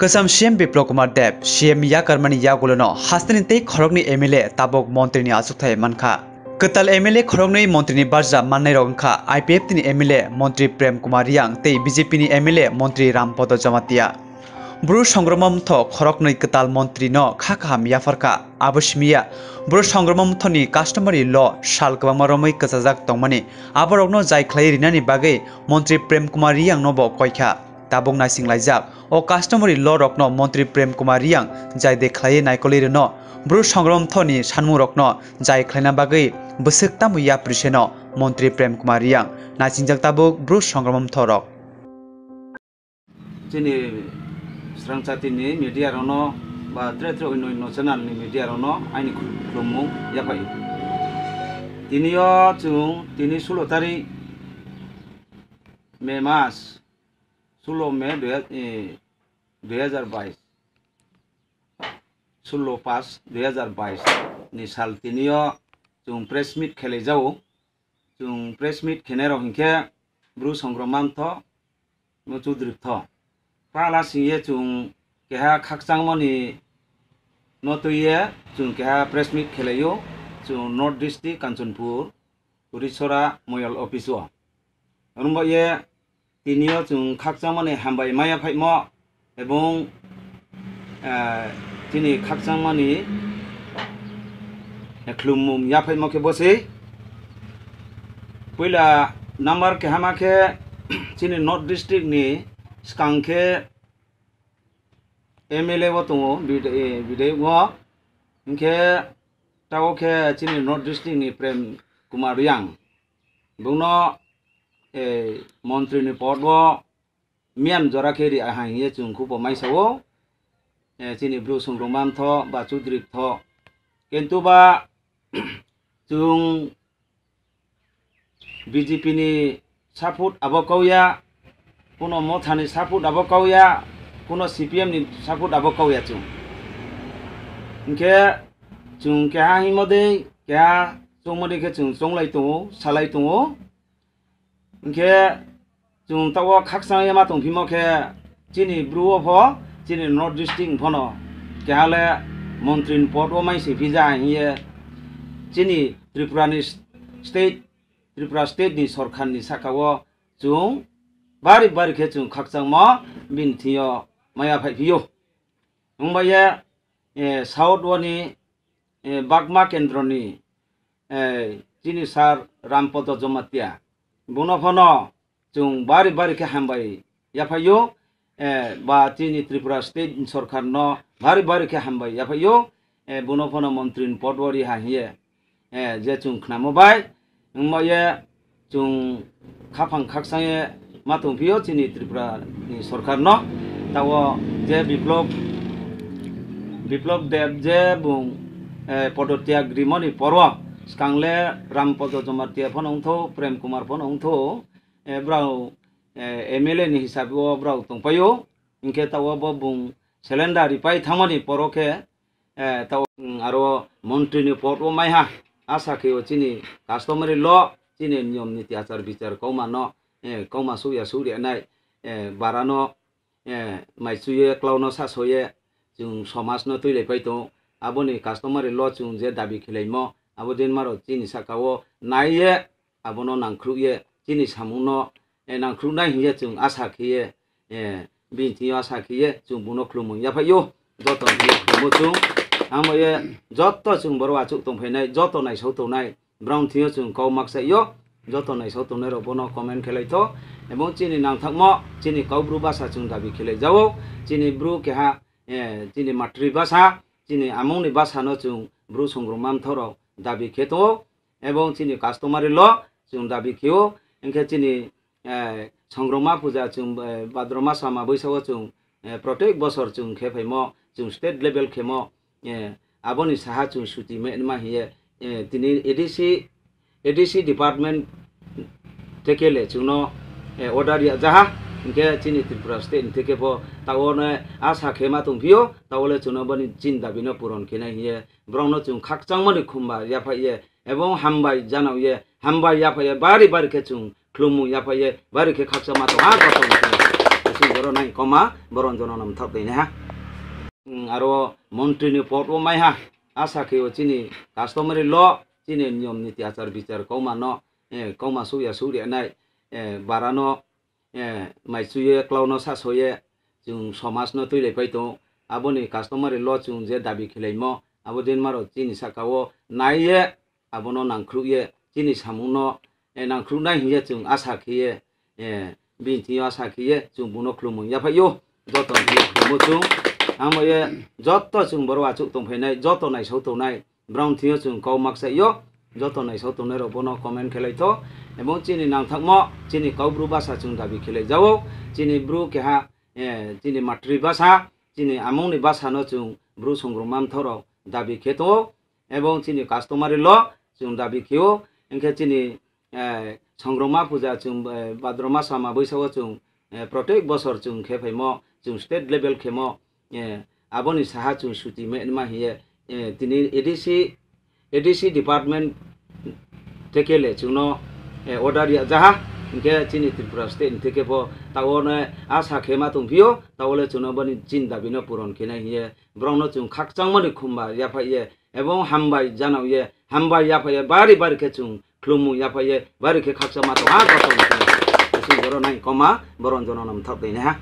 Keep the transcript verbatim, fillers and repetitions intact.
Kwcham C M Biplab Kumar Deb, C M yakarmani yagulono hasteni tei khoroknwi M L A tabuk montrini achukthai mankha. Kwtal M L A khoroknwi montrini barja mannairok wngkha I P F T ni M L A montri Prem Kumar Riang tei B J P ni M L A montri Rampodo Jamatia. Bru Songroma Mtho khoroknwi kwtal montrino kha kaham yapharkha. Abo simiya, Bru Songroma Mthoni customary law sal kwbangma romwi kwchajak tongmani aborokno jai khlaiwi rinani bagwi montri Prem Kumar Riangno bo koikha. Tabuk naising laijak, o customary law rokno montri Prem Kumar Riang jai de khlaiwi naikolwi rwno. Bru Songroma Mthoni sanmungrokno jai khlaina bagwi bwswk tamo yapri seno montri Prem Kumar Riang. Naisingjak tabuk Bru Songroma Mtho rok. Chini srangchati ni media rokno ba tre tre onno onno channel ni media rokno aini khulumung yaphai. Tini o chwng tini sulo tarik May mas, sulo May dui ha-, eh, dui hajar bais, sulo pas dui hajar bais ni sal tini o chwng press meet khelai jao. Chwng press meet khenai rok hinkhe Bru Songroma Mtho, no Chudri Mtho. Pala singye chwng keha khakchangmani no twiye chwng keha press meet khelaio. Chwng North District Kanchanpur, Kurisora Moyol office o. Oro wngbaye tini o chwng khakchangmani hambai maya phaimo ebong, eh, chini khakchangmani khulumung yaphaimo khe bwswi. Puila number kehama khe chini North District ni swkang khe M L A o tongo, bid-, eh, bidai o. Hinkhe tao khe chini North District ni Prem Kumar Riang. Bungno, eh, montri ni pod o miyan jora khe ri aha hiye chwng khupo maisa o, eh, chini Bru Songroma Mtho ba Chudri Mtho. Kintu ba chwng B J P ni support abo kauya, kuno Motha ni support abo kauya, kuno C P M ni support abo kauya chwng. Hinkhe chwng keha himodei, keha chongmodei khe chwng chonglai tongo, salai tongo. Hinkhe chwng tao khakchangya ma tongphimo khe chini Bru o pho, chini North District phono keha le montri ni pod o maising phija hiye chini Tripura ni state, Tripura state ni sorkar ni saka o chwng bari bari khe chwng khakchangmo bini thing yo maya phai phio. Wngbaye, eh, South o ni, eh, Bagma kendro ni, eh, chini sir Rampodo Jamatia. Bono phono chwng bari bari khe hambai yaphaio, eh, ba chini Tripura state sorkar no bari bari khe hambai yaphaio, eh, bono phono montri ni pod o ri ha hiye, eh, je chwng khnamo bai, wngbaye chwng khaphang khakchangye ma tongphio chini Tripura ni sorkar no. Tao je Biplab, Biplab Deb je bung, eh, podotyag rimoni poro swkang le Rampodo Jamatia phono wngtho, Prem Kumar phono wngtho, eh, brao, eh, M L A ni hisabe o brao tongpaio. Hinkhe tao bo bung cylinder ripai thangmani poro khe, eh, tao, mm, aro montri ni pod o maiha. Asa khe o chini customary law, chini niyom niti achar bichar kauma no, eh, kauma sukya sukya nai, eh, bara no, eh, mai chuye, klau no sa soye, chwng somaj no twi lai pai tongo. Aboni customary law chwng je dabi khelaimo, abo din maro chini saka o naiye, abono nangkhrukye chini samungno, eh, nangkhruknai hinkhe chwng asa khiye, eh, bini thwngyo asa khiye chwng buno khulumung yaphaio. Joto ni khulumo chwng. Ang bai ye joto chwng borok achuk tongphainai, joto naisok tongnai, borok thwngyo chwng kok makchaio. Joto naisok tongnai rok bono comment khelai tho. Ebong chini nangthakmo, chini kok bru basa chwng dabi khelai jao. Chini bru keha, eh, chini matri basa, chini amungni basa no chwng bru songrwngma mtho rok dabi khe tongo. Ebong chini customary law chwng dabi khio, hinkhe chini, eh, songrwngma puja chwng, eh, Bhadra masa ma bwsao chwng, eh, protek bosor chwng khe phaimo, chwng state level khemo, eh, aboni saha chwng suti ma hiye, eh, tini A D C, A D C department theke le chwngno, eh, order ya jaha, hinkhe chini Tripura state ni theke pho tao no asa khe ma tongphio, tao le chwngno boni chini dabi no puron khenai hiye, borokno chwng khakchangmani khumba yaphai ye, ebong hambai janao ye, hambai yaphai ye, bari bari khe chwng khulumung yaphai ye, bari khe khakchangma tong ha, joto ni chwng. Oro nai koma boron jono nam thok twi ha. Aro montri ni pod o mai ha. Asa khe o chini customary law, chini niyom niti achar bichar kauma no, eh, kauma sukya sukya nai, eh, bara no, eh, mai chuye, klau no sa soye, chwng somaj no twi lai pai tongo. Aboni customary law chwng je dabi khilaimo, abo din maro chini saka o nai ye, abono nangkhruh ye, chini samung no, eh, nangkhruh nai hiye chwng asa khiye, eh, bini thing yo asa khiye, chwng buno khulumung yaphai yo, joto ni thing yo khulumo chwng. Ang bo ye joto chwng borok achuk tong phainai, joto naisau tongnai, Brown thing yo chwng kau makchai yo, joto naisau tongnai rok bono comment khelai tho. Ebong chini nangthakmo, chini kau bru basa chwng dabi khelai jao, chini bru keha, eh, chini matri basa, chini amung ni basa no chwng bru songrongma mthok rok dabi khe tongo, ebong chini customary law chwng dabi kheo, hingkhe chini, eh, songrongma puja chwng, eh, Bhadra masa ma bwsao chwng, eh, protek bosor chwng khe phaimo, chwng state level khemo, eh, aboni saha chwng suti ma hiye, eh, tini A D C, A D C department theke le chwngno, eh, order ya jaha, hingkhe chini Tripura state ni theke bo tao ne asa khe ma tong phio, tao le chwngno boni chin dabi no puron khe nai hiye, borok no chwng khakchang mani khumba yaphai ye, ebong hambai janao ye, hambai yaphai ye, bari bari khe chwng khlumu yaphai ye, bari khe khakchang ma tong ha, joto ni chwng borok nai koma, boron jono nam thok twi ha.